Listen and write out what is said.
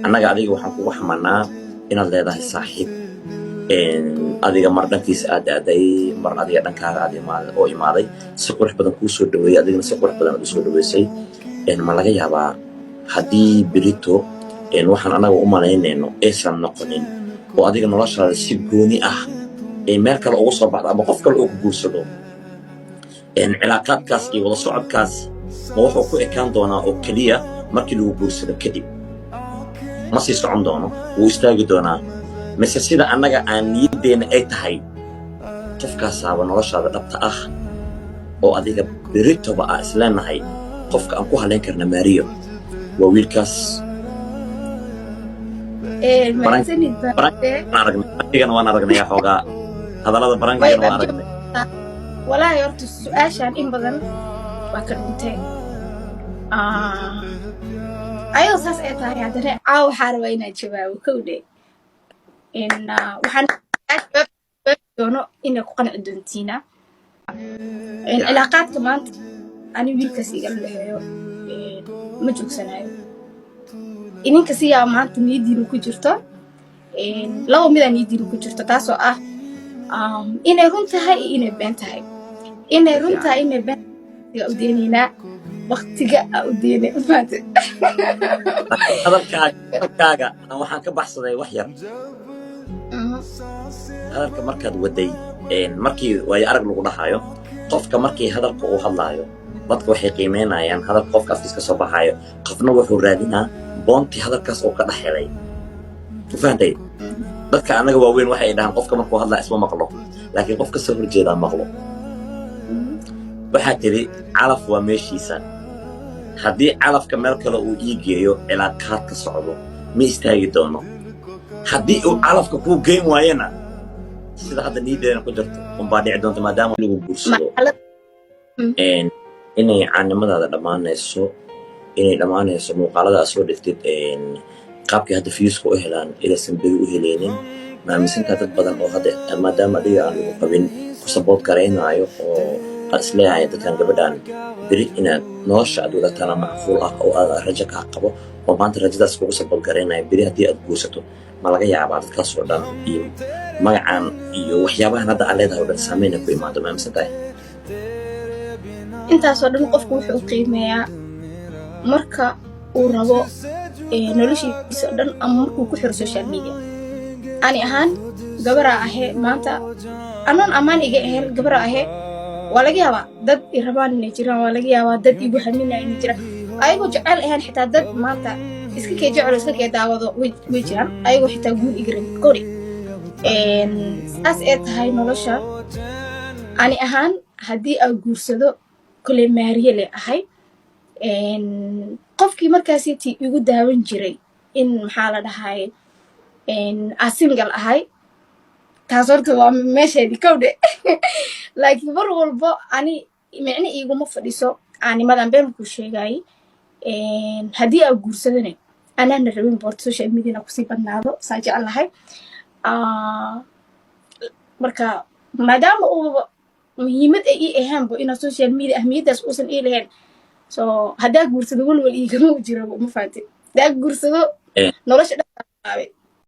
Annaga adiga waxaan kugu xamanaa inaad leedahay saaxiib, adiga mar dhankiisa aad aaday, mar adiga dhankaaga aad imaaday oo imaaday, si qurux badan kuu soo dhaweeyey, adigana si qurux badan aad u soo dhaweysay. Ma laga yaabaa haddii berito waxaan annaga u malaynayno aysan noqonin oo adiga noloshaada si gooni ah ay meel kale uga soo baxdo ama qof kale oo ku guursado, cilaaqaadkaas iyo wada socodkaas ma wuxuu ku ekaan doonaa oo keliya markii lagu guursado kadib? Ma sii socon doono, wuu istaagi doonaa, mise sida annaga aan niyaddeenna ay tahay qofkaasaaba noloshaada dhabta ah oo adiga beritoba aa isleenahay qofka aan ku halayn karna Maariyo waa wiilkaas? Mahadsanid baade. Aragnay, waan aragnay xoogaa hadallada barankigana waan aragnay. Walaahi horta su-aashaan in badan waa ka dhuntay. Ayadoo saas ay tahay, haddana caawa waxaa rabaa inaan jawaabo. Kowdhe, waxaan jawaabi doono inay ku qanci doontiina. Cilaaqaadka maanta ani wiilkaas igala dhexeeyo ma joogsanayo. Idinka siyaa maanta niyaddiina ku jirto, laba midaa niyaddiina ku jirto, taasoo ah inay run tahay iyo inay been tahay. Inay run tahay, inay been u deenaynaa, waqtiga aa u deenay maanta. Hadalkaaga waxaan ka baxsaday wax yar. Hadalka markaad waday, markii waayo arag lagu dhahayo, qofka markii hadalka uu hadlaayo, dadka waxay qiimeynayaan hadalka qofka afkiis ka soo baxaayo. Qofna wuxuu raadinaa boontii hadalkaas uu ka dhex helay. Ku fahantay? Dadka annaga waaweyn waxay dhahaan qofka markuu hadlaa isma maqlo, laakiin qof kasoo horjeedaa maqlo. Waxaa tidhi calaf waa meeshiisa. Haddii calafka meel kale uu ii geeyo, cilaaqaad ka socdo ma istaagi doono. Haddii uu calafka kuu geyn waayana, sida hadda niyadeena ku jirto unbaa dhici doonta, maadaama lagu guursado inay caanimadaada dhammaanayso, inay dhammaanayso muuqaalada aad soo dhigtid, qaabkii hadda views-ka u helaan inaysan beri u heleynin. Ma aaminsantaa dad badan oo hadda, maadaama adiga aan lagu qabin, ku support garaynaayo oo aad isleeyahay dadkan gabadhan beri inaad nolosha aad wadataan macquul ah oo aad rajo kaa qabo oo maanta rajadaas kugu support garaynaayo, beri haddii aad guursato, ma laga yaabaa dadkaas oo dhan iyo magacan iyo waxyaabahan hadda aad leedahay oo dhan saameyna ku imaado? Ma aaminsan tahay? Intaasoo dhan qofku wuxuu qiimeeyaa marka uu rabo noloshiisa o dhan ama markuu ku xiro social media. Ani ahaan gabaraa ahee, maanta anoon ammaan iga ahayn gabaraa ahee, waa laga yaabaa dad i rabaan inay jiraan, waa laga yaabaa dad igu haminaya inay jiraan, ayagoo jecel ahayn. Xitaa dad maanta iska kee jecelo, iska kee daawado way jiraan, ayagoo xitaa guur iga rabin kori. Saas ee tahay nolosha. Ani ahaan haddii aan guursado, koley Maariye le ahay. Qofkii markaasiti igu daawan jiray in maxaa la dhahay aa single ahay, taas horta waa meesheedii, kowdhe. Laakiin mar walbo ani micno iiguma fadhiso aanimadan been kuu sheegayay. Haddii aa guursadane, anaana rabin boorta social media kusii badnaado, saa jeclahay. Marka maadaama uuba muhiimad ay ii ahaanbo inaa social media ahmiyaddaas uusan ii lahayn, so haddaa guursado walwal iigama jiro. Ma fahanti? Haddaa guursado nolosha dhan qaabay.